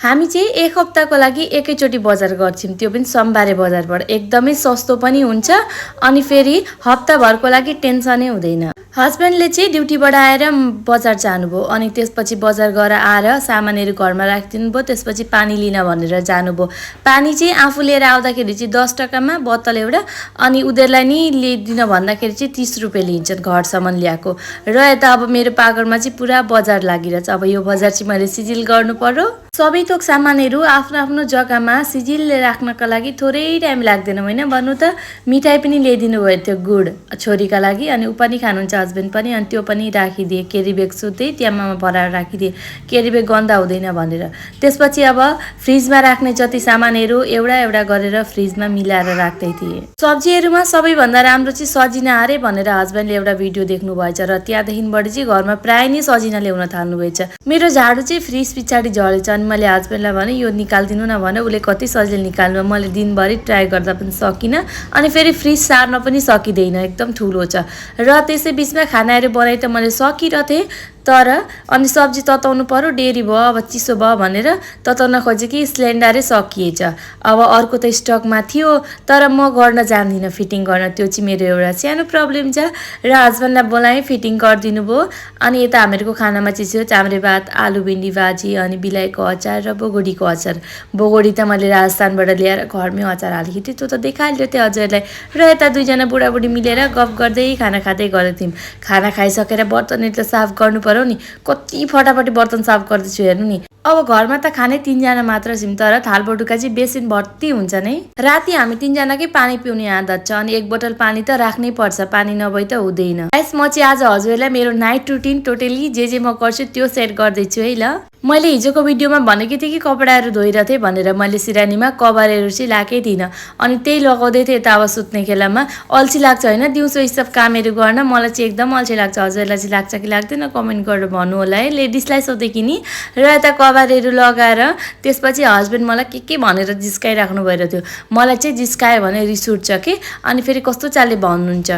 हामी चाहिँ एक हप्ताको लागि एकैचोटि बजार गर्छौं, त्यो पनि सोमबारे बजारबाट। एकदमै सस्तो पनि हुन्छ अनि फेरि हप्ताभरको लागि टेन्सनै हुँदैन। हस्बेन्डले चाहिँ ड्युटीबाट आएर बजार जानुभयो अनि त्यसपछि बजार गरेर आएर सामानहरू घरमा राखिदिनु भयो। त्यसपछि पानी लिन भनेर जानुभयो। पानी चाहिँ आफू लिएर आउँदाखेरि चाहिँ 10 टकामा बोतल एउटा अनि उनीहरुलाई नि ल्याइदिन भन्दाखेरि चाहिँ 30 रुपैयाँ लिन्छन् घरसम्म ल्याएको। र यता अब मेरो पागरमा चाहिँ पुरा बजार लागिरहेछ। अब यो बजार चाहिँ मैले सिजिल गर्नु पर्यो। सबै थोक सामानहरू आफ्नो आफ्नो जग्गामा सिजिलले राख्नका लागि थोरै टाइम लाग्दैन हैन भन्नु त। मिठाई पनि ल्याइदिनु भयो त्यो गुड छोरीका लागि अनि उ पनि खानुहुन्छ हस्बेन्ड पनि अनि त्यो पनि राखिदिए। क्यारी ब्याग सुत्दै त्यहाँमा भराएर राखिदिए क्यारी ब्याग गन्दा हुँदैन भनेर। त्यसपछि अब फ्रिजमा राख्ने जति सामानहरू एउटा एउटा गरेर फ्रिजमा मिलाएर राख्दै थिए। सब्जीहरुमा सबैभन्दा राम्रो चाहिँ सजिना अरे भनेर हस्बेन्डले एउटा भिडियो देख्नु भएछ र त्यहाँदेखिबाट चाहिँ घरमा प्राय नै सजिना ल्याउन थाल्नु भएछ। मेरो झाडु चाहिँ फ्रिज पिछाडी झरेछ अनि मैले हस्बेन्डलाई भने यो निकाल्दिनु न भने उले कति सजिलो निकाल्नु। मैले दिनभरि ट्राई गर्दा पनि सकिन अनि फेरि फ्रिज सार्न पनि सकिदैन, एकदम ठुलो छ। र त्यसै बीचमा खानाहरु बनाइ त मैले सकिरथे तर अनि सब्जी तताउनु पर्यो डेरी भयो अब चिसो भयो भनेर तताउन खोजे कि सिलिन्डरै सकिएछ। अब अर्को त स्टकमा थियो तर म गर्न जान्दिन फिटिङ गर्न, त्यो चाहिँ मेरो एउटा सानो प्रब्लम छ। र हस्बेन्डलाई बोलाए फिटिङ गरिदिनु भयो। अनि यता हामीहरूको खानामा चाहिँ थियो चाम्रे भात, आलु भिन्डी भाजी अनि बिलाईको अचार र बोगडीको अचार। बोगडी त मैले राजस्थानबाट ल्याएर घरमै अचार हालेकी थिएँ, त्यो त देखाइले थिएँ हजुरलाई। र यता दुईजना बुढाबुढी मिलेर गफ गर्दै खाना खाँदै गरेको थियौँ। खाना खाइसकेर बर्तनहरू त साफ गर्नु पर्यो नि, कति फटाफटी बर्तन साफ गर्दैछु हेर्नु नि। अब घरमा त खाने 3 जना मात्र छौं तर थालबटुका चाहिँ बेसिन भर्ती हुन्छ नै। राति हामी 3 जनाकै पानी पिउने आदत छ अनि 1 बोतल पानी त राख्नै पर्छ, पानी नभई त हुँदैन। गाइस म चाहिँ आज हजुरलाई मेरो नाइट रुटिन टोटली जे म गर्छु त्यो सेयर गर्दै छु है ल। मैले हिजोको भिडियोमा भनेकी थिएँ कि कपडाहरू धोइरथे भनेर मैले सिरानीमा कभरहरू चाहिँ लाकै थिइन अनि त्यही लगाउँदै थिएँ। त अब सुत्ने खेलामा अल्छी लाग्छ हैन दिउँसो यी सब कामहरू गर्न, मलाई चाहिँ एकदम अल्छी लाग्छ। हजुरलाई चाहिँ लाग्छ कि लाग्दैन कमेन्ट गरेर भन्नु होला है। लेडिजलाई सोधेकी नि र यता कभरहरू लगाएर त्यसपछि हस्बेन्ड मलाई के भनेर जिस्काइराख्नु भइरहेको थियो। मलाई चाहिँ जिस्कायो भने रिस उठ्छ के अनि फेरि कस्तो चालले भन्नुहुन्छ।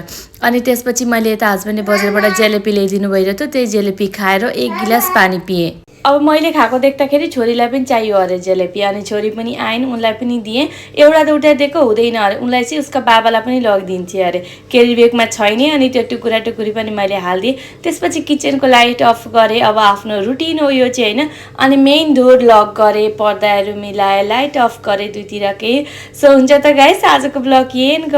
अनि त्यसपछि मैले यता हस्बेन्डले बजारबाट जेलेपी ल्याइदिनु भइरहेको थियो, त्यही जेलेपी खाएर 1 गिलास पानी पिएँ। अब मैले खाएको देख्दाखेरि छोरीलाई पनि चाहियो अरे जेलेपी अनि छोरी पनि आइन्, उनलाई पनि दिएँ। एउटा दुईटा दिएको हुँदैन अरे, उनलाई चाहिँ उसका बाबालाई पनि लगिदिन्थे अरे। क्यारी ब्यागमा छैन अनि त्यो टुकुरा टुकुरी पनि मैले हाल्दिएँ। त्यसपछि किचनको लाइट अफ गरेँ। अब आफ्नो रुटिन हो यो चाहिँ हैन। अनि मेन डोर लक गरेँ, पर्दाहरू मिलाएँ, लाइट अफ गरेँ दुईतिरकै। सो हुन्छ त गाइस आजको ब्लग यही